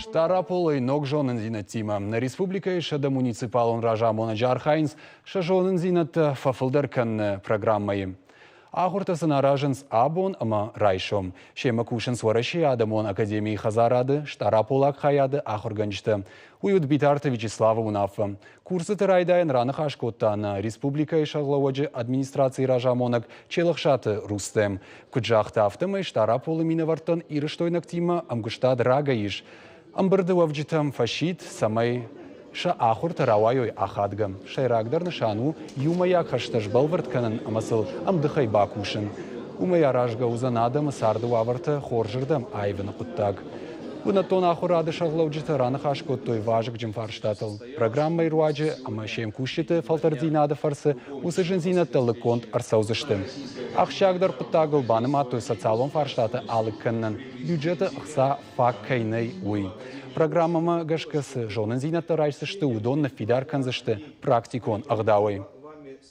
Стъараполӕй ног зонындзинӕдтимӕ нӕ республикӕйы 100 муниципалон разамонӕджы архайынц сӕ зонындзинӕдтӕ фӕфылдӕр кӕныны программӕйы. Ахуыртӕ сын аразынц абон ӕмӕ райсом. Семӕ кусынц Уӕрӕсейы адӕмон академийы хӕдзарады Стъараполаг хайады ахуыргӕнджытӕ. Уый уыд Битарты Вячеславы уынаффӕ. Курсыты райдайӕн раныхас кодта нӕ республикӕйы сӕргълӕууӕджы администрацийы разамонӕг Челӕхсаты Рустем. Куыд загъта, афтӕмӕй Стъараполы минӕвӕрттӕн ирыстойнӕгтимӕ ӕмгуыстад рагӕй ис. Ӕмбырды уӕвджытӕм фӕсидт, цӕмӕй сӕ ахуыртӕ рауайой ахадгӕ. Сӕйрагдӕр нысан у иумӕйаг хӕстӕ сбӕлвырд кӕнын ӕмӕ сыл ӕмдыхӕй бакусын. Уымӕй аразгӕ уыдзӕн адӕмы царды уавӕртӕ хорзырдӕм аивыны хъуыддаг. Бынӕттон ахуырады сӕргълӕуджытӕ раныхас кодтой вазыгджын фарстатыл. Программӕйы руаджы ӕмӕ се мкусджыты фӕлтӕрддзинады фӕрцы уыцы зындзинӕдтӕ лыггонд ӕрцӕудзысты. Ахсджиагдӕр хъуыддагыл банымадтой социалон фарстатӕ алыг кӕнынӕн бюджеты ӕхца фаг кӕй нӕй, уый. Программӕмӕ гӕсгӕ цы зонындзинӕдтӕ райсдзысты, уыдон ныффидар кӕндзысты практикон ӕгъдауӕй.